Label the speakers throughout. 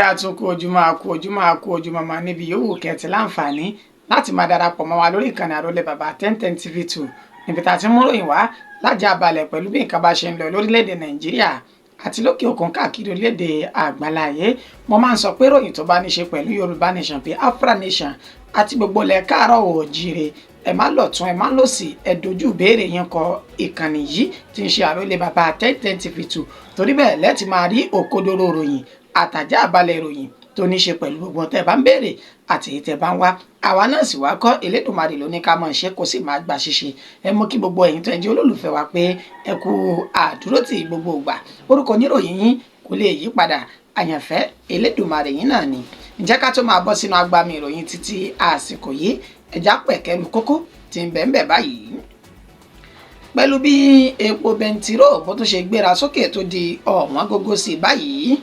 Speaker 1: Àtúnkù ojúmọ́, àkú ojúmọ́, àkú ojúmọ́ máa níbi yòówù kẹ́tì láǹfààní láti máa darapọ̀ mọ́ wa lórí ìkànnì Àrólé Bàbá 1010 TV 2, níbi tá a ti mú ròyìn wá lájà balẹ̀ pẹ̀lú bí nǹkan bá ṣe ń lọ lórílẹ̀‐èdè Nàìjíríà àti lókè òkun, káàkiri orílẹ̀-èdè àgbáláyé. Mo máa ń sọ pé ròyìn tó bá ní ṣe pẹ̀lú Yorùbá Nation, Biafra Nation àti gbogbo ilẹ̀ káàárọ̀ oòjíire, ẹ má lọ̀tún, ẹ má lòsì, ẹ dojú ìbéèrè yẹn kọ ìkànnì yìí tí ń ṣe Àrólé Bàbá 1010 TV 2, torí bẹ́ẹ̀ lẹ́ẹ̀tì máa rí òkodoro ròyìn àtàjà àbálẹ̀ ìròyìn tó ní ṣe pẹ̀lú gbogbo tẹ́ ẹ bá ń béèrè àti èyí tẹ́ ẹ bá ń wá. Àwa náà sì wá kọ́, Elédùmarè ló ní ká mọ̀ ṣe, kó sì máa gbà ṣíṣe. Ẹ mú kí gbogbo ẹ̀yin tó ẹ jẹ́ olólùfẹ́ wa pé ẹ kú àdúrótì gbogbo ìgbà. Orúkọ oníròyìn yín kò lè yí padà, àyànfẹ́ Elédùmarè yín náà ni. Ǹjẹ́ ká tó máa bọ́ sínú agbami ìròyìn títí àsìkò yìí, ẹ̀já pẹ̀kẹ́lu kókó tí ń bẹ ń bẹ báyìí. Pẹ̀lú bí epo bẹntiró bó tún ṣe gbéra sókè tó di ọ̀wọ́n gógó sí báyìí,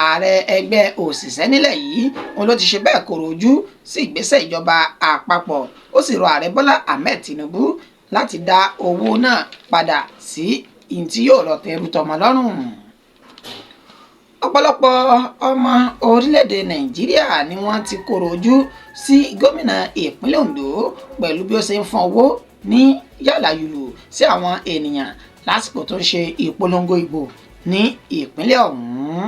Speaker 1: ààrẹ ẹgbẹ́ òṣìṣẹ́ nílẹ̀ yìí òun ló ti ṣe bẹ́ẹ̀ kòrò ojú sí ìgbésẹ̀ ìjọba àpapọ̀. Ó sì rọ ààrẹ Bọ́lá Ahmed Tinubu láti dá owó náà padà sí ìyí tí yóò rọ tẹrú tọmọ lọ́rùn. Ọ̀pọ̀lọpọ̀ ọmọ orílẹ̀-èdè Nàìjíríà ni wọ́n ti kòrò ojú sí gómìnà ìpínlẹ̀ Ondo pẹ̀lú bí ó ṣe ń fọ́n owó ní yàlàyùlù sí àwọn ènìyàn lásìkò tó ń ṣe ìpolongo ìbò ní ìpínlẹ̀ ọ̀hún.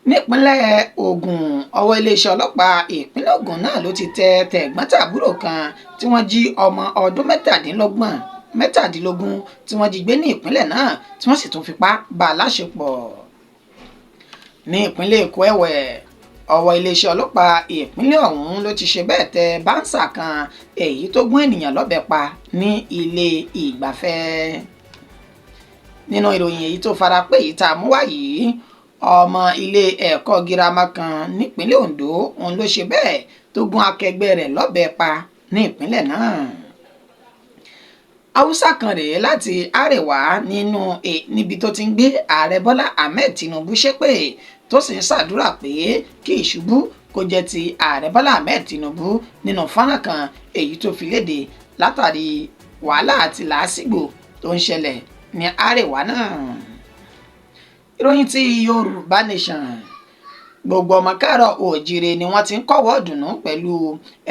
Speaker 1: Nípínlẹ̀ Ògùn, ọwọ́ iléeṣẹ́ ọlọ́pàá ìpínlẹ̀ Ògùn náà ló ti tẹ tẹ̀gbọ́n-tàbúrò kan tí wọ́n jí ọmọ ọdún 27 tí wọ́n jí gbé ní ìpínlẹ̀ náà, tí wọ́n sì tún fipá bá a láṣepọ̀. Ní ìpínlẹ̀ Èkó ẹ̀wẹ̀, ọwọ́ iléeṣẹ́ ọlọ́pàá ìpínlẹ̀ ọ̀hún ló ti ṣe bẹ́ẹ̀ tẹ báńsà kan èyí tó gún ènìyàn lọ́bẹ pa ní ilé ìgbafẹ́. Nínú ìròyìn èyí tó fara pé èyí tá a mú wá yìí, ọmọ ilé ẹ̀kọ́ girama kan nípínlẹ̀ Ondo òun ló ṣe bẹ́ẹ̀ tó gún akẹgbẹ́ rẹ̀ lọ́bẹ pa ní ìpínlẹ̀ náà. Haúsá kan rèé láti Àríwá nínú níbi tó ti ń gbé ààrẹ Bọ́lá Ahmed Tinubu ṣépè, tó sì ń ṣàdúrà pé kí ìṣubú kó jẹ́ ti ààrẹ Bọ́lá Ahmed Tinubu nínú fọ́nrán kan èyí tó fi léde látàrí wàhálà àti làásìgbò tó ń ṣẹlẹ̀ ní Àríwá náà. Ìròyìn tí Yorùbá Nation, gbogbo ọmọ káàárọ̀ oòjíire ni wọ́n ti ń kọ́wọ́ dùnú pẹ̀lú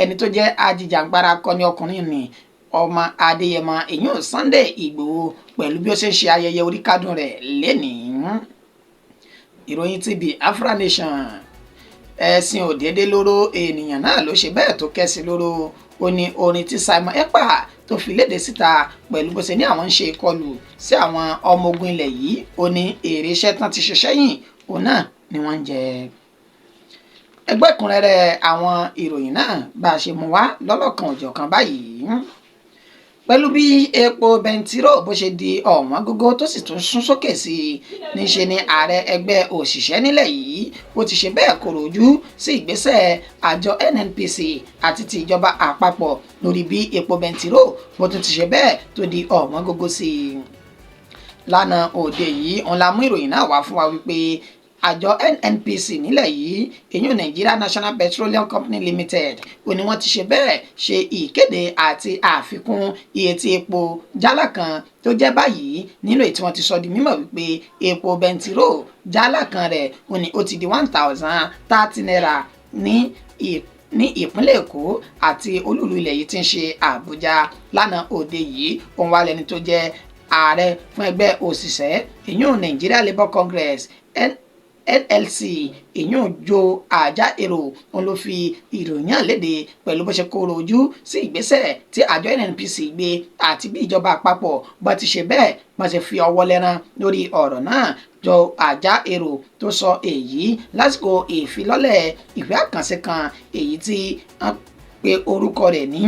Speaker 1: ẹni tó jẹ́ ajìjàǹgbara akọni ọkùnrin ní ọmọ Adéyẹmọ èyún Sunday Ìgbòho pẹ̀lú bí ó ṣe ń ṣe ayẹyẹ oríkádùn rẹ̀ lénìí. Ìròyìn ti Biafra Nation, ẹ̀sìn òdédé lóró ènìyàn náà ló ṣe bẹ́ẹ̀ tó kẹ́sì lóró. Ó ní orin tí Simon Ekpa tó fi léde síta pẹ̀lú bó ṣe ní àwọn ń ṣe ìkọlù sí àwọn ọmọ ogun ilẹ̀ yìí, ó ní èrè iṣẹ́ tán ti ṣe sẹ́yìn òun náà ni wọ́n ń jẹ. Ẹgbẹ́ ẹ̀kúnrẹ́rẹ́ àwọn ìròyìn náà bá a ṣe mú wá lọ́lọ́kan òjọ̀kan báyìí. Pẹ̀lú bí epo bẹntiró bó ṣe di ọ̀wọ́n gógó tó sì tún sún sókè sí i, níṣe ni ààrẹ ẹgbẹ́ òṣìṣẹ́ nílẹ̀ yìí ó ti ṣe bẹ́ẹ̀ kòrò ojú sí ìgbésẹ̀ àjọ NNPC àti ti ìjọba àpapọ̀ lórí bí epo bẹntiró bó tún ti ṣe bẹ́ẹ̀ tó di ọ̀wọ́n gógó sí i. Lánàá òde yìí òun la mú ìròyìn náà wá fún wa wípé àjọ NNPC nílẹ̀ yìí, èyí Nigeria National Petroleum Company Limited, ó ní wọ́n ti ṣe bẹ́ẹ̀ ṣe ìkéde àti àfikún iye tí epo jálá kan tó jẹ́ báyìí, nínú èyí tí wọ́n ti sọ di mímọ̀ wípé epo bẹntiró jálá kan rẹ̀ ó ní ó ti di ₦1,030 ní ìpínlẹ̀ Èkó àti olúùlú ilẹ̀ yìí tí ń ṣe Àbújá. Lánàá òde yìí òun wà lẹ́ni tó jẹ́ ààrẹ fún ẹgbẹ́ òṣìṣẹ́ ìyún Nigeria Labour Congress, NLC, ìyún Joe Ajaero, òun ló fi ìròyìn náà léde pẹ̀lú bó ṣe kóró ojú sí ìgbésẹ̀ tí àjọ NNPC gbé àti bí ìjọba àpapọ̀ bá ti ṣe bẹ́ẹ̀ bá ṣe fi ọwọ́ lẹ́rán lórí ọ̀rọ̀ náà. Joe Ajaero tó sọ èyí lásìkò ìfilọ́lẹ̀ ìwé àkànṣe kan èyí tí wọ́n pe orúkọ rẹ̀ ní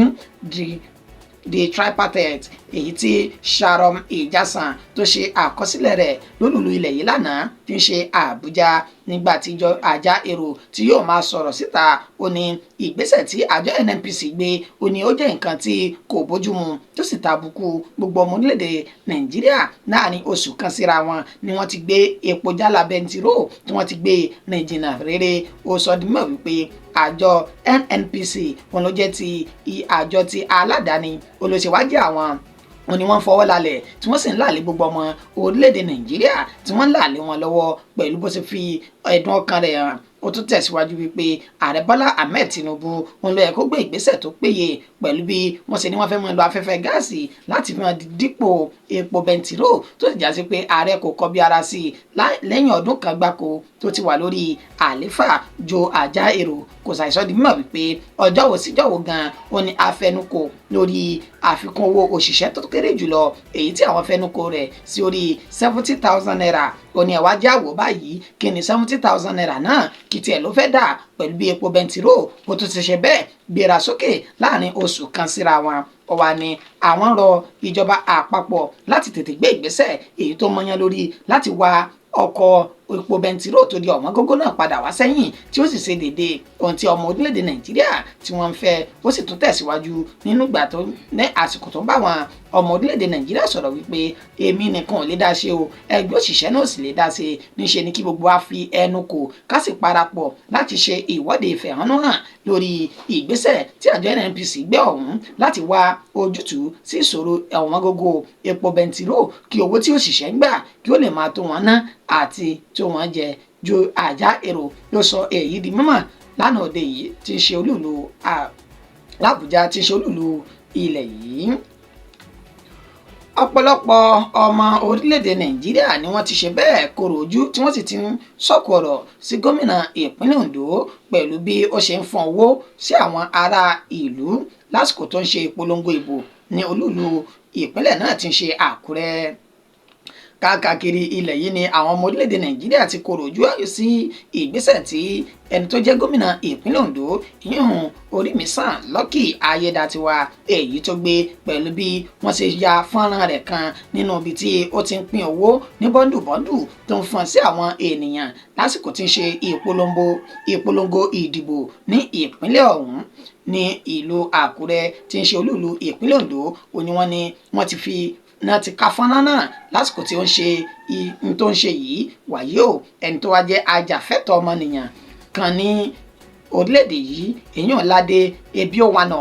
Speaker 1: The Tripartite, èyí tí Sharon Ijasan tó ṣe àkọsílẹ̀ rẹ̀ lólùlú ilẹ̀ yìí lánàá tí ń ṣe Àbújá. Nígbà tí Joe Ajaero tí yóò máa sọ̀rọ̀ síta, ó ní ìgbésẹ̀ tí àjọ NNPC gbé, ó ní ó jẹ́ nǹkan tí kò bójúmu tó sì tàbùkù gbogbo ọmọ orílẹ̀-èdè Nàìjíríà. Láàrin oṣù kan síra wọn ni wọ́n ti gbé epo jálá bẹntiró tí wọ́n ti gbé rìn jìnnà rere. Ó sọ di mímọ̀ wípé àjọ NNPC òun ló jẹ́ ti àjọ ti aládàáni olóṣèwádìí àwọn. Wọ́n ní wọ́n fọwọ́ lálẹ̀ tí wọ́n sì ń làlé gbogbo ọmọ orílẹ̀-èdè Nàìjíríà tí wọ́n ń làlé wọn lọ́wọ́ pẹ̀lú bó ṣe fi ẹ̀dùn ọkàn rẹ̀ hàn. Ó tún tẹ̀síwájú wípé ààrẹ Bọ́lá Ahmed Tinubu òun ló yẹ kó gbé ìgbésẹ̀ tó péye pẹ̀lú bí wọ́n ṣe ní wọ́n fẹ́ máa lo afẹ́fẹ́ gáàsì láti fi máa dípò epo bẹntiró, tó sì já sí pé ààrẹ kò kọbi ara sí i lẹ́yìn ọdún kan gbáko tó ti wà lórí àléfà. Joe Ajaero kò ṣàìsọ di mímọ̀ wípé ọjọ́ wo síjọ́ wo gan-an ó ní afẹnukò lórí àfikún owó òṣìṣẹ́ tó kéré jùlọ, èyí tí àwọn fẹnukò rẹ̀ sí orí ₦70,000. Ó ní ẹ̀wá jẹ́ àwò báyìí, kí ni ₦70,000 náà kì tiẹ̀ ló fẹ́ dà pẹ̀lú bí epo bẹntiró bó tún ti ṣe bẹ́ẹ̀ gbéra sókè láàrin oṣù kan síra wọn? Ó wá ní àwọn rọ ìjọba àpapọ̀ láti tètè gbé ìgbésẹ̀ èyí tó mọyán lórí láti wá ọkọ̀ epo bẹntiró tó di ọ̀wọ́n gógó náà padà wá sẹ́yìn, tí ó sì ṣe déédéé ohun tí ọmọ orílẹ̀-èdè Nàìjíríà tí wọ́n ń fẹ́. Ó sì tún tẹ̀síwájú nínú ìgbà tó ní àsìkò tó ń bá àwọn ọmọ orílẹ̀-èdè Nàìjíríà sọ̀rọ̀ wípé èmi nìkan ò lè dá ṣe o, ẹgbẹ́ òṣìṣẹ́ náà sì lè dá ṣe. Níṣe ni kí gbogbo wa fi ẹnu kò ká sì parapọ̀ láti ṣe ìwọ́de ìfẹ̀hónúhàn lórí ìgbésẹ̀ tí àjọ NNPC gbé ọ̀hún láti wá ojútùú sí ìṣòro ọ̀wọ́n gógó epo bẹntiró, kí owó tí òṣìṣẹ́ ń gbà kí ó lè máa tó wọn ná àti tó wọn jẹ. Joe Ajaero ló sọ èyí di mímọ̀ lánàá òde yìí tí í ṣe olúùlú l'Àbújá, tí í ṣe olúùlú ilẹ̀ yìí. Ọ̀pọ̀lọpọ̀ ọmọ orílẹ̀-èdè Nàìjíríà ni wọ́n ti ṣe bẹ́ẹ̀ kóró ojú, tí wọ́n sì ti ń sọ̀kò ọ̀rọ̀ sí gómìnà ìpínlẹ̀ Ondo pẹ̀lú bí ó ṣe ń fọ́n owó sí àwọn ará ìlú lásìkò tó ń ṣe ìpolongo ìbò ní olúùlú ìpínlẹ̀ náà tí ń ṣe Àkúrẹ́. Káàkiri ilẹ̀ yìí ni àwọn ọmọ orílẹ̀-èdè Nàìjíríà ti kóró ojú sí ìgbésẹ̀ tí ẹni tó jẹ́ gómìnà ìpínlẹ̀ Ondo, ìyún Orímisàn Lucky Ayédàtiwa, èyí tó gbé pẹ̀lú bí wọ́n ṣe ya fọ́nrán rẹ̀ kan nínú ibi tí ó ti ń pín owó ní bọ́ndùbọ́ndù tó ń fọ́n sí àwọn ènìyàn lásìkò tí ń ṣe ìpolongo ìdìbò ní ìpínlẹ̀ ọ̀hún ní ìlú Àkúrẹ́ tí ń ṣe olúùlú ìpínlẹ̀ Ondo. Ó ní wọ́n ní wọ́n ti fi náà ti ka fọ́nrán náà lásìkò tí ó ń ṣe n tó ń ṣe yìí. Wàyí o, ẹni tó wá jẹ́ ajàfẹ́tọ̀ọ́ ọmọnìyàn kan ní orílẹ̀-èdè yìí, èyàn Ládé Ebiowana,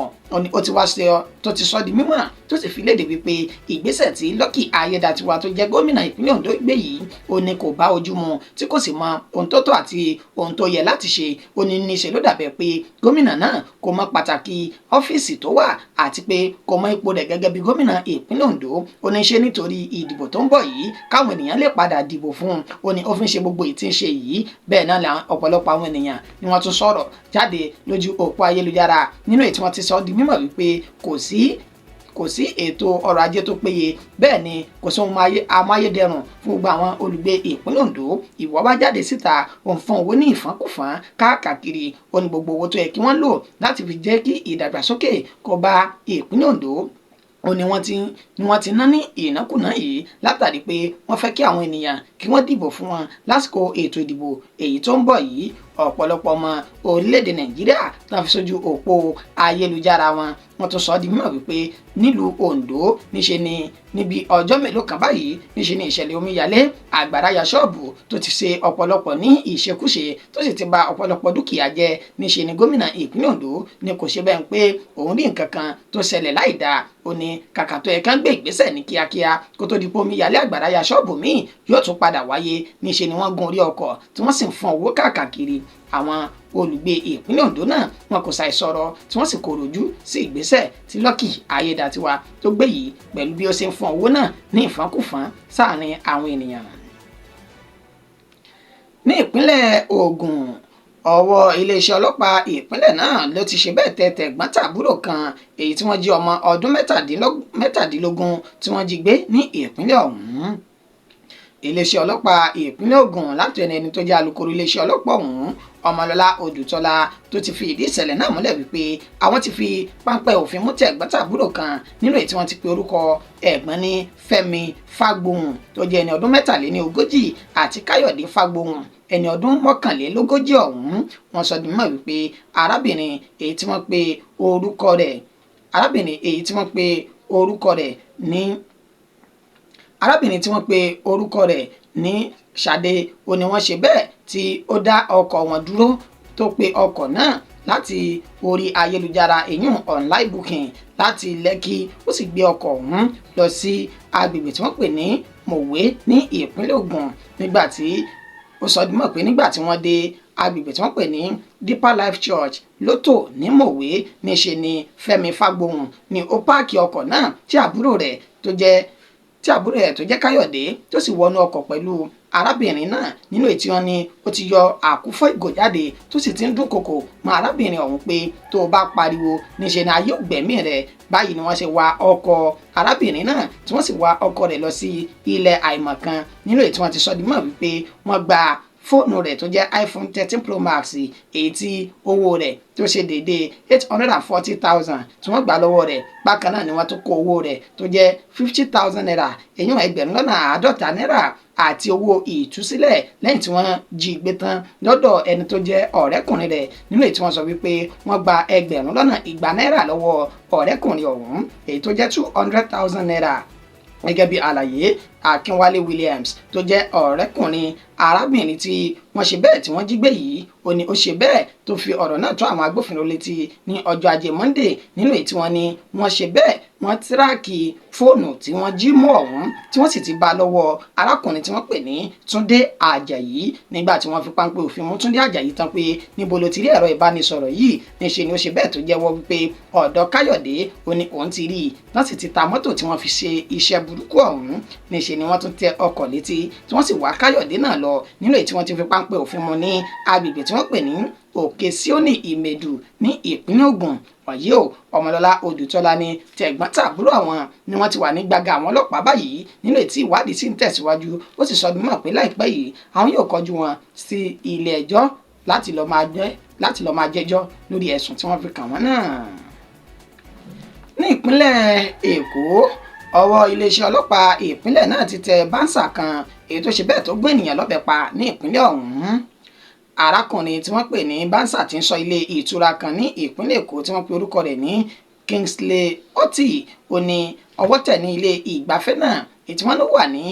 Speaker 1: ó ti wá ṣe tó ti sọ di mímọ̀, tó sì fi léde wípé ìgbésẹ̀ tí Lucky Ayédàtiwa tó jẹ́ gómìnà ìpínlẹ̀ Ondo gbé yìí, ó ní kò bá ojú mu, tí kò sì mọ ohun tó tọ́ àti ohun tó yẹ láti ṣe. Ó ní níṣe ló dàbẹ̀ pé gómìnà náà kò mọ pàtàkì ọ́fíìsì tó wà àti pé kò mọ ipò rẹ̀ gẹ́gẹ́ bí gómìnà ìpínlẹ̀ Ondo. Ó ní ṣe nítorí ìdìbò tó ń bọ̀ yìí káwọn ènìyàn lè padà dìbò fún un, ó ní ó fi ń ṣe gbogbo èyí tí ń ṣe yìí. Bẹ́ẹ̀ náà ọ̀pọ̀lọpọ̀ àwọn ènìyàn ni wọ́n tún sọ̀rọ̀ jáde lójú òpó ayélujára nínú èyí tí wọ́n ti sọ di mímọ̀ wípé kò sí ètò ọrọ̀ ajé tó péye, bẹ́ẹ̀ ni kò sí ohun amáyédẹrùn fún gbogbo àwọn olùgbé ìpínlẹ̀ Ondo. Ìwọ wá jáde síta, òun fún owó ní ìfọ́nkùfọ́n káàkiri. Ó ní gbogbo owó tó yẹ kí wọ́n lò láti fi jẹ́ kí ìdàgbàsókè kó bá ìpínlẹ̀ Ondo, ó ní wọ́n ti ná ní ìnákúnàá yìí látàrí pé wọ́n fẹ́ kí àwọn ènìyàn kí wọ́n dìbò fún wọn lásìkò ètò ìdìbò èyí tó ń bọ̀ yìí. Ọ̀pọ̀lọpọ̀ ọmọ orílẹ̀-èdè Nàìjíríà tó fi sójú òpó ayélujára wọn, wọ́n tún sọ ọ́ di mímọ̀ wípé nílùú Ondo, níṣe ni níbi ọjọ́ mélòó kan báyìí, níṣe ni ìṣẹ̀lẹ̀ omíyalé àgbàrá ya ṣọ́ọ̀bù tó ti ṣe ọ̀pọ̀lọpọ̀ ní ìṣekúṣe, tó sì ti ba ọ̀pọ̀lọpọ̀ dúkìá jẹ́. Níṣe ni gómìnà ìpínlẹ̀ Ondo ni kò ṣe bẹ́ẹ̀ pé òun rí nǹkan kan tó ṣẹlẹ̀ láì dáa. Ó ní kàkà tó yẹ kán gbé ìgbésẹ̀ ní kíákíá kó tó di pé omíyalé àgbàrá ya ṣọ́ọ̀bù míì yóò tún padà wáyé, níṣe ni wọ́n gun orí ọkọ̀ tí wọ́n sì ń fọ́n owó káàkiri. Àwọn olùgbé ìpínlẹ̀ Ondo náà, wọn kò ṣàì sọ̀rọ̀, tí wọ́n sì kòròjú sí ìgbésẹ̀ tí Lucky Ayédàtiwa tó gbé yìí pẹ̀lú bí ó ṣe ń fọ́n owó náà ní ìfọ́nkùfọ́n sáàrin àwọn ènìyàn. Ní ìpínlẹ̀ Ògùn, ọwọ́ iléeṣẹ́ ọlọ́pàá ìpínlẹ̀ náà ló ti ṣe bẹ́ẹ̀ tẹ tẹ̀gbọ́n-tàbúrò kan, èyí tí wọ́n jí ọmọ ọdún 17 tí wọ́n jí gbé ní ìpínlẹ̀ ọ̀hún. Iléeṣẹ́ ọlọ́pàá ìpínlẹ̀ Ògùn, láti ẹni ẹni tó jẹ́ alukoro iléeṣẹ́ ọlọ́pàá ọ̀hún, Ọmọlọ́lá Odùtọ́lá, tó ti fi ìdí ìṣẹ̀lẹ̀ náà múlẹ̀ wípé àwọn ti fi páńpẹ́ òfin mú tẹ̀gbọ́n-tàbúrò kan nínú èyí tí wọ́n ti pe orúkọ ẹ̀gbọ́n ní Fẹ́mi Fágbohùn tó jẹ́ ẹni ọdún 43 àti Káyọ̀dé Fágbohùn, ẹni ọdún 41 ọ̀hún. Wọ́n sọ di mímọ̀ wípé arábìnrin tí wọ́n pe orúkọ rẹ̀ ní Ṣadé, ó ní wọ́n ṣe bẹ́ẹ̀ tí ó dá ọkọ̀ wọn dúró, tó pe ọkọ̀ náà Láti orí ayélujára, èyún online booking, láti Lẹ́kì, ó sì gbé ọkọ̀ ọ̀hún lọ sí agbègbè tí wọ́n pè ní Mòwe ní ìpínlẹ̀ Ògùn. Nígbà tí ó sọ di mọ̀ pé nígbà tí wọ́n dé agbègbè tí wọ́n pè ní Deeper Life Church lótò ní Mòwe, níṣe ni Fẹ́mi Fágbohùn ni ó páàkì ọkọ̀ náà tí àbúrò rẹ̀ tó jẹ́ Káyọ̀dé, tó sì wọnú ọkọ̀ pẹ̀lú arábìnrin náà, nínú ètí wọn ni ó ti yọ àkúfọ́ ìgò jáde, tó sì ti ń dúnkokò mọ́ arábìnrin ọ̀hún pé tó o bá pariwo, níṣe ni ayé ògbẹ̀mí rẹ̀. Báyìí ni wọ́n ṣe wa ọkọ̀ arábìnrin náà, tí wọ́n sì wa ọkọ̀ rẹ̀ lọ sí ilẹ̀ àìmọ̀kan, nínú ètí wọn ti sọ di mọ̀ wípé wọ́n gba fóònù rẹ̀ tó jẹ́ iPhone 13 Pro Max, èyí tí owó rẹ̀ tó ṣe déédéé 840,000, tí wọ́n gbà lọ́wọ́ rẹ̀. Bákan náà ni wọ́n tún kó owó rẹ̀ tó jẹ́ 50,000 naira, èyí 50,000 náírà, àti owó ìtúsílẹ̀ lẹ́yìn tí wọ́n jí gbé tán lọ́dọ̀ ẹni tó jẹ́ ọ̀rẹ́kùnrin rẹ̀, nínú èyí tí wọ́n sọ wípé wọ́n gba 200,000 náírà lọ́wọ́ ọ̀rẹ́kùnrin ọ̀hún, èyí tó jẹ́ 200,000 naira. Gẹ́gẹ́ bí àlàyé Akínwálé Williams, tó jẹ́ ọ̀rẹ́kùnrin arábìnrin tí wọ́n ṣe bẹ́ẹ̀ tí wọ́n jí gbé yìí, ó ní ó ṣe bẹ́ẹ̀ tó fi ọ̀rọ̀ náà tó àwọn agbófinró létí ní ọjọ́ Ajé Monday, nínú èyí tí wọ́n ní wọ́n ṣe bẹ́ẹ̀ wọ́n track fóònù tí wọ́n jí mú ọ̀hún, tí wọ́n sì ti bá lọ́wọ́ arákùnrin tí wọ́n pè ní Túndé Àjàyí. Nígbà tí wọ́n fi páńpẹ́ òfin mú Túndé Àjàyí tán pé níbo ló ti rí ẹ̀rọ ìbánisọ̀rọ̀ yìí, níṣe ni ó ṣe bẹ́ẹ̀ tó jẹ́wọ́ wípé ọ̀dọ̀ Káyọ̀dé ó ní òun ti rí i, wọ́n sì ti ta mọ́tò tí wọ́n fi ṣe iṣẹ́ burúkú ọ̀hún. Níṣe ni wọ́n tún tẹ ọkọ̀ létí, tí wọ́n sì wá Káyọ̀dé náà lọ, nínú èyí tí wọ́n ti fi páńpẹ́ òfin mú ní agbègbè tí wọ́n pè ní Òkè Síónì Ìmẹ̀dù ní ìpínlẹ̀ Ògùn. Wàyí o, Ọmọlọ́lá Odùtọ́lá ní tẹ̀gbọ́n tàbúrò àwọn ni wọ́n ti wà ní gbàgà àwọn ọlọ́pàá báyìí, nínú ètí ìwádìí sì ń tẹ̀síwájú. Ó sì sọ di mọ̀ pé láìpẹ́ yìí, àwọn yóò kọjú wọn sí ilé ẹjọ́ láti lọ́ọ́ máa jẹ́jọ́ lórí ẹ̀sùn tí wọ́n fi kàn wọ́n náà. Ní ìpínlẹ̀ Èkó, ọwọ́ iléeṣẹ́ ọlọ́pàá ìpínlẹ̀ náà ti tẹ bouncer kan, èyí tó ṣe bẹ́ẹ̀ tó gún ènìyàn lọ́bẹ pa ní ìpínlẹ̀ ọ̀hún. Arákùnrin tí wọ́n pè ní bouncer tí ń sọ ilé ìtura kan ní ìpínlẹ̀ Èkó, tí wọ́n pe orúkọ rẹ̀ ní Kingsley Oti, ó ní ọwọ́ tẹ̀ ní ilé ìgbafẹ́ náà, èyí tí wọ́n ló wà ní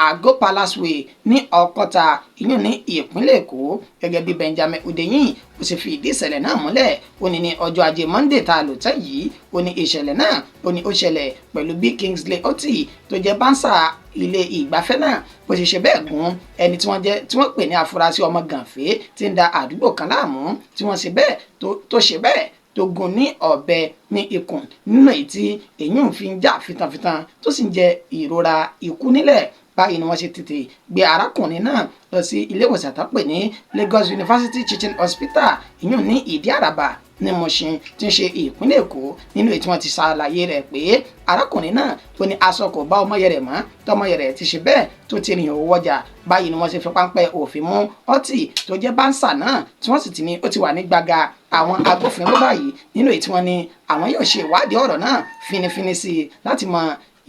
Speaker 1: Ago Palace Way ní Ọkọ́ta, ìyún ní ìpínlẹ̀ Èkó. Gẹ́gẹ́ bí Benjamin Hundeyin ó sì fi ìdí ìṣẹ̀lẹ̀ náà múlẹ̀, ó ní ní ọjọ́ Ajé Monday tá a lò tán yìí, ó ní ìṣẹ̀lẹ̀ náà ó ní ó ṣẹlẹ̀ pẹ̀lú bí Kingsley Oti, tó jẹ́ bouncer ilé ìgbafẹ́ náà, bó ṣe ṣe bẹ́ẹ̀ gún ẹni tí wọ́n jẹ́ tí wọ́n pè ní afurasí ọmọ gànfẹ́ tí ń da àdúgbò kan láàmú, tí wọ́n ṣe bẹ́ẹ̀ tó ṣe bẹ́ẹ̀ tó gún ní ọ̀bẹ ní ikùn, nínú èyí tí èyí ń fi ń jà fitanfitan, tó sì ń jẹ ìrora ikú nílẹ̀. Báyìí ni wọ́n ṣe tètè gbé arákùnrin náà lọ sí ilé ìwòsàn tó pè ní Lagos University Teaching Hospital, ìyún ní Ìdí Àràbà ní Mushin, tí ń ṣe ìpínlẹ̀ Èkó, nínú èyí tí wọ́n ti ṣàlàyé rẹ̀ pé arákùnrin náà tó ní aṣọ kò bá ọmọ rẹ̀ mọ́, tọmọ rẹ̀ ti ṣe bẹ́ẹ̀ tó ti rìn òwò ọjà. Báyìí ni wọ́n ṣe fi páńpẹ́ òfin mú ọtí tó jẹ́ bouncer náà, tí wọ́n sì ti ní ó ti wà ní gbàgà àwọn agbófinró báyìí, nínú èyí tí wọ́n ní àwọn yóò ṣe ìwádìí ọ̀rọ̀ náà finifini sí i láti mọ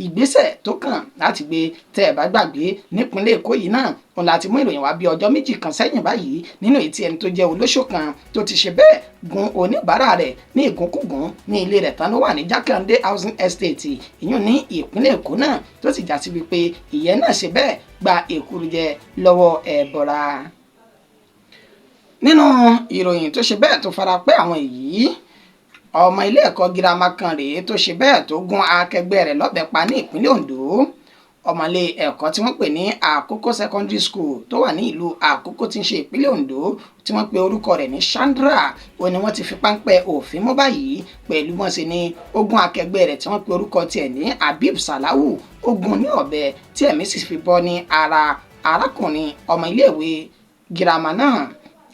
Speaker 1: ìgbésẹ̀ tó kàn láti gbé. Tẹ́ ẹ̀ bá gbàgbé, nípínlẹ̀ Èkó yìí náà òun láti mú ìròyìn wá bí ọjọ́ 2 kan sẹ́yìn báyìí, nínú èyí tí ẹni tó jẹ́ olóṣò kan tó ti ṣe bẹ́ẹ̀ gun oníbàárà rẹ̀ ní ìgúnkúgún ní ilé rẹ̀ tán ló wà ní Jákàndé Housing Estate, ìyún ní ìpínlẹ̀ Èkó náà, tó sì já sí wípé ìyẹn náà ṣe bẹ́ẹ̀ gba èkuru jẹ lọ́wọ́ ẹ̀bọ̀ra. Nínú ìròyìn tó ṣe bẹ́ẹ̀ tó fara pẹ́ àwọn èyí, ọmọ ilé ẹ̀kọ́ girama kan rèé tó ṣe bẹ́ẹ̀ tó gún akẹgbẹ́ rẹ̀ lọ́bẹ pa ní ìpínlẹ̀ Ondo. Ọmọlé ẹ̀kọ́ tí wọ́n pè ní Àkókò Secondary School, tó wà ní ìlú Àkókò tí ń ṣe ìpínlẹ̀ Ondo, tí wọ́n pe orúkọ rẹ̀ ní Sandra, ó ní wọ́n ti fi páńpẹ́ òfin mú báyìí pẹ̀lú wọ́n ṣe ní ogún akẹgbẹ́ rẹ̀ tí wọ́n pe orúkọ tiẹ̀ ní Habib Salahu, ogun ní ọ̀bẹ, tí ẹ̀mí sì fi bọ́ ní ara arákùnrin ọmọ iléèwé girama náà.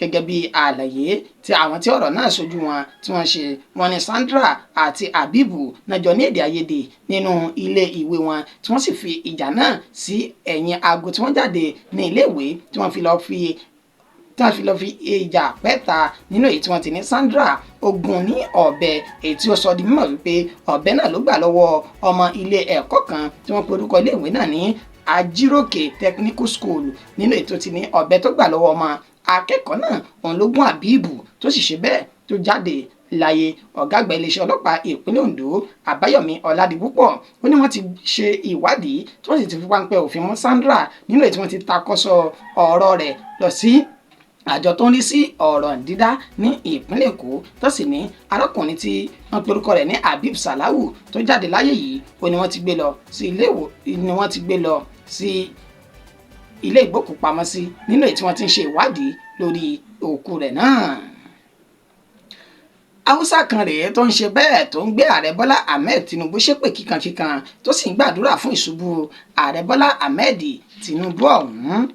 Speaker 1: Gẹ́gẹ́ bí àlàyé tí àwọn tí ọ̀rọ̀ náà ṣojú wọn tí wọ́n ṣe, wọ́n ní Sandra àti Habibu náà jọ ní èdè àìyedè nínú ilé ìwé wọn, tí wọ́n sì fi ìjà náà sí ẹ̀yìn aago tí wọ́n jáde ní ilé ìwé, tí wọ́n fi lọ́ọ́ fi ìjà pẹ́ta, nínú èyí tí wọ́n ti ní Sandra ogun ní ọ̀bẹ, èyí tí ó sọ di mímọ̀ wípé ọ̀bẹ náà ló gbà lọ́wọ́ ọmọ ilé ẹ̀kọ́ kan tí wọ́n pe orúkọ ilé ìwé náà ní Ajírókè Technical School, nínú èyí tó ti ní ọ̀bẹ tó gbà lọ́wọ́ ọmọ akẹ́kọ̀ọ́ náà òun ló gún Àbíbù, tó sì ṣe bẹ́ẹ̀ tó jáde láyé. Ọ̀gá àgbà iléeṣẹ́ ọlọ́pàá ìpínlẹ̀ Ondo, Àbáyọ̀mí Ọ̀làdìpúpọ̀, ó ní wọ́n ti ṣe ìwádìí, tí wọ́n sì ti fi páńpẹ́ òfin mú Sandra, nínú èyí tí wọ́n ti takọ́sọ ọ̀rọ̀ rẹ̀ lọ sí Àjọ tó ń rí sí ọ̀rọ̀ dídá ní ìpínlẹ̀ Èkó tó sì ní arákùnrin tí wọ́n pe orúkọ rẹ̀ ní Habib Salawu tó jáde láyé yìí, ó ní wọ́n ti gbé lọ sí ilé ni wọ́n ti gbé lọ sí ilé ìgbókùpamọ́sí nínú èyí tí wọ́n ti ń ṣe ìwádìí lórí òkú rẹ̀ náà. Haúsá kan rèé tó ń ṣe bẹ́ẹ̀ tó ń gbé ààrẹ Bọ́lá Ahmed Tinubu ṣépè kíkankíkan, tó sì ń gbàdúrà fún ìṣubú ààrẹ Bọ́lá Ahmed Tinubu ọ̀hún.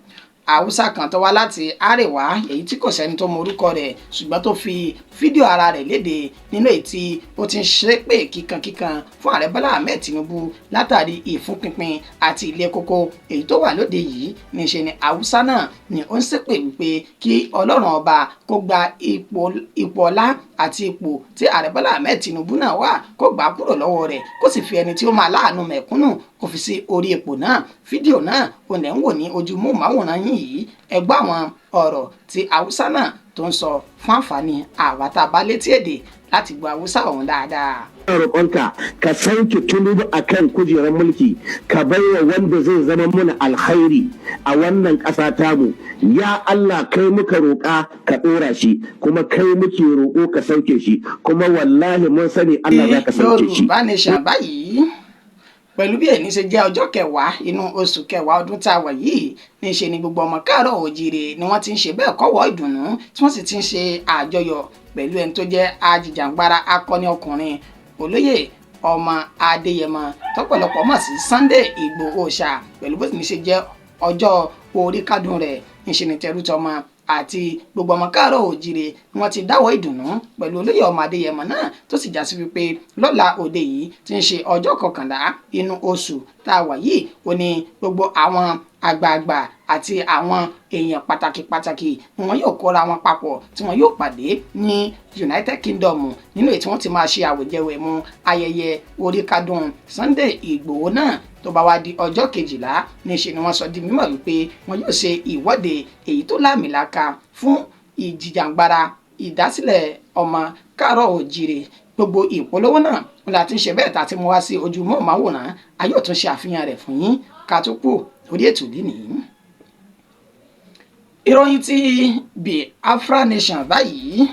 Speaker 1: Haúsá kan tó wá láti Àríwá, èyí tí kò sẹ́ni tó mọ orúkọ rẹ̀, ṣùgbọ́n tó fi fídíò ara rẹ̀ léde nínú èyí tí ó ti ń ṣépè kíkankíkan fún ààrẹ Bọ́lá Ahmed Tinubu látàrí ìfúnpinpin àti ilé kókó èyí tó wà lóde yìí. Níṣe ni Haúsá náà ni ó ń ṣépè wípé kí Ọlọ́run ọba kó gba ipò ọlá àti ipò tí ààrẹ Bọ́lá Ahmed Tinubu náà wà, kó gbà á kúrò lọ́wọ́ rẹ̀, kó sì fi ẹni tí ó máa láàánú mẹ̀kúnnù kó fi sí orí ipò náà. Fídíò náà ò lẹ́ ń wò ní ojú móhùnmáwòrán yín yìí. Ẹ gbọ́ àwọn ọ̀rọ̀ tí Haúsá náà tó ń sọ fún àǹfààní àwa tá a bá létí èdè láti gbọ́ Haúsá ọ̀hún dáadáa.
Speaker 2: Roƙonka ka sauke Tinubu a kan kujerar mulki, ka baiwa wanda zai zama muna alkhairi a wannan ƙasa tamu. Ya Allah, kai muka roƙa ka ɗora shi, kuma kai muke roƙo ka sauke shi, kuma wallahi mun sani Allah za ka sauke shi.
Speaker 1: Yorùbá Nation báyìí, pẹ̀lú bí èní ṣe jẹ́ ọjọ́ kẹwàá inú oṣù kẹwàá ọdún tá a wà yìí, níṣe ni gbogbo ọmọ káàárọ̀ òjìrè ni wọ́n ti ń ṣe bẹ́ẹ̀ kọ́wọ́ ìdùnnú, tí wọ́n sì ti ń ṣe àjọyọ̀ pẹ̀lú ẹni tó jẹ́ ajìjàǹgbara akọni ọkùnrin, olóyè ọmọ Adéyẹmọ tọ́pọ̀lọpọ̀ mọ̀ sí Sunday Ìgbòho ṣá. Pẹ̀lú bó ti ní ṣe jẹ́ ọjọ́ orí kádùn rẹ̀, níṣe ni tẹrú tọmọ àti gbogbo ọmọ káàárọ̀ òjìrè ni wọ́n ti dáwọ́ ìdùnnú pẹ̀lú olóyè ọmọ Adéyẹmọ náà, tó sì já sí wípé lọ́la òde yìí tí ń ṣe ọjọ́ kọkànlá inú oṣù tá a wà yìí, ó ní gbogbo àwọn àgbààgbà àti àwọn èèyàn pàtàkì pàtàkì ni wọ́n yóò kóra wọn papọ̀ tí wọ́n yóò pàdé ní United Kingdom, nínú èyí tí wọ́n ti máa ṣe àwẹ̀jẹwẹ̀mu ayẹyẹ orí kádùn Sunday Ìgbòho náà. Tó bá wá di ọjọ́ kejìlá, níṣe ni wọ́n sọ di mímọ̀ wípé wọ́n yóò ṣe ìwọ́de èyí tó láàmìlaka fún ìjìjàǹgbara ìdásílẹ̀ ọmọ káàárọ̀ òjìrè. Gbogbo ìpolówó náà la ti ń ṣe bẹ́ẹ̀ tá a ti mú wá sí ojú móhùnmáwòrán, a yóò tún ṣe àfihàn rẹ̀ fún yín ká tó kù lórí ètò lénìí. Ìròyìn ti Biafra Nation báyìí,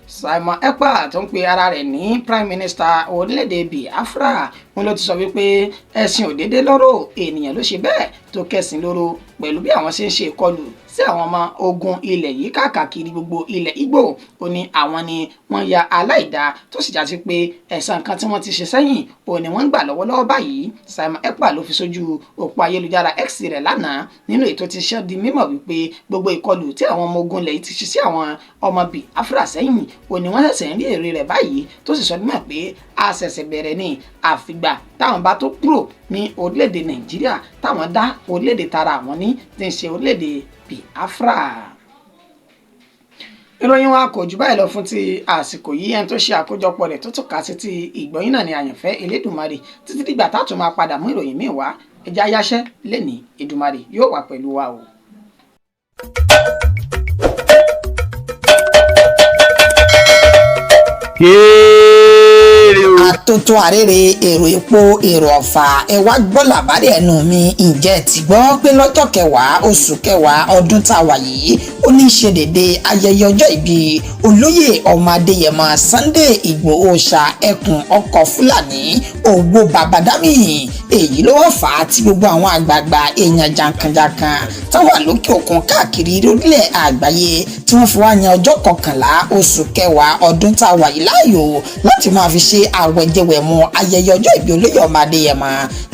Speaker 1: Simon Ekpa tó ń pe ara rẹ̀ ní Prime Minister orílẹ̀-èdè Biafra, wọn ló ti sọ wípé ẹ̀sìn òdédé lọ́rọ̀ ènìyàn ló ṣe bẹ́ẹ̀ tó kẹsìn lóró pẹ̀lú bí àwọn ṣe ń ṣe ìkọlù sí àwọn ọmọ ogun ilẹ̀ yìí káàkiri gbogbo ilẹ̀ Ìgbò. Ó ní àwọn ni wọ́n ya aláìda, tó sì jásí pé ẹ̀san kan tí wọ́n ti ṣe sẹ́yìn òun ni wọ́n ń gbà lọ́wọ́lọ́wọ́ báyìí. Simon Ekpa ló fi sójú òpó ayélujára X rẹ̀ lánàá nínú ètò tí ṣe di mímọ̀ wípé gbogbo ìkọlù tí àwọn ọmọ ogun ilẹ̀ yìí ti ṣe sí àwọn ọmọ Biafra sẹ́yìn òun ni wọ́n ṣẹ̀ṣẹ̀ ń rí èrè rẹ̀ báyìí, tó sì sọ mímọ̀ pé a ṣẹ̀ṣẹ̀ bẹ̀rẹ̀ ní, àfìgbà táwọn bá tó kúrò ní orílẹ̀-èdè Nàìjíríà, táwọn dá orílẹ̀-èdè tara àwọn ní tí ń ṣe orílẹ̀-èdè Biafra. Ìròyìn wa kò jù báyìí lọ fún ti àsìkò yìí. Ẹni tó ṣe àkójọpọ̀ rẹ̀ tó tún kà sí ti ìgbọ̀nyìn náà ní Àyànfẹ́ Elédùmarè. Títí dìgbà tá a tún máa padà mú ìròyìn míì wá, ẹja yáṣẹ́ lẹ́nìí, Èdùmarè yóò wà pẹ̀lú wa o.
Speaker 3: Kéré o.
Speaker 1: Àtótó àrèrè, èrò epo, èrò ọ̀fà, ẹ wá gbọ́ làbárí ẹnu mi. Ǹjẹ́ ẹ ti gbọ́ pé lọ́jọ́ kẹwàá oṣù kẹwàá ọdún tá a wà yìí, ó ní í ṣe dédé ayẹyẹ ọjọ́ ìbí olóyè ọmọ Adéyẹmọ Sunday Ìgbòho ṣá, ẹkùn ọkọ̀ Fúlàní owó Babadami? Èyí ló wọ́n fà á tí gbogbo àwọn àgbààgbà èèyàn jàǹkànjàǹkàn táwọn lókè òkun káàkiri lórílẹ̀ àgbáyé tí wọ́n fi wá yan ọjọ́ kọkànlá oṣù kẹwàá ọdún tá a wà yìí láàyò láti máa fi ṣe àwẹ̀jẹwẹ̀mu ayẹyẹ ọjọ́ ìbí olóyè ọmọ Adéyẹmọ,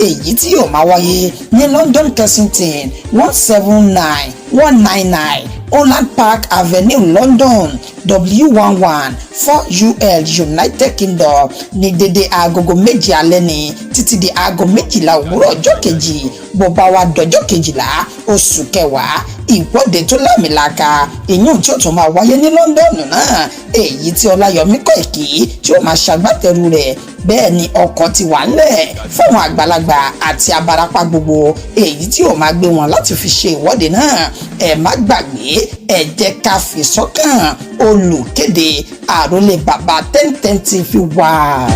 Speaker 1: èyí tí yóò máa wáyé ní London Kensington, 179199 Holland Park Avenue, London, W11 4UL, United Kingdom, ní dédé aagogo 7 alẹ́ ní títí di aago 12 òwúrọ̀ ọjọ́ kejì. Bó bá wá dọjọ́ kejìlá oṣù kẹwàá, ìwọ́de tó lámìlaka ìyún tí ó tún máa wáyé ní London náà, èyí tí Ọláyọmí Kòìkì tí ó máa ṣagbátẹrù rẹ̀. Bẹ́ẹ̀ ni ọkọ̀ ti wà ńlẹ̀ fáwọn àgbàlagbà àti abarapá gbogbo, èyí tí ó máa gbé wọn láti fi ṣe ìwọ́de náà. Ẹ má gbàgbé, ẹ jẹ́ ká fi sọ́kàn. Olùkéde, àròlé bàbá 1010 TV wà.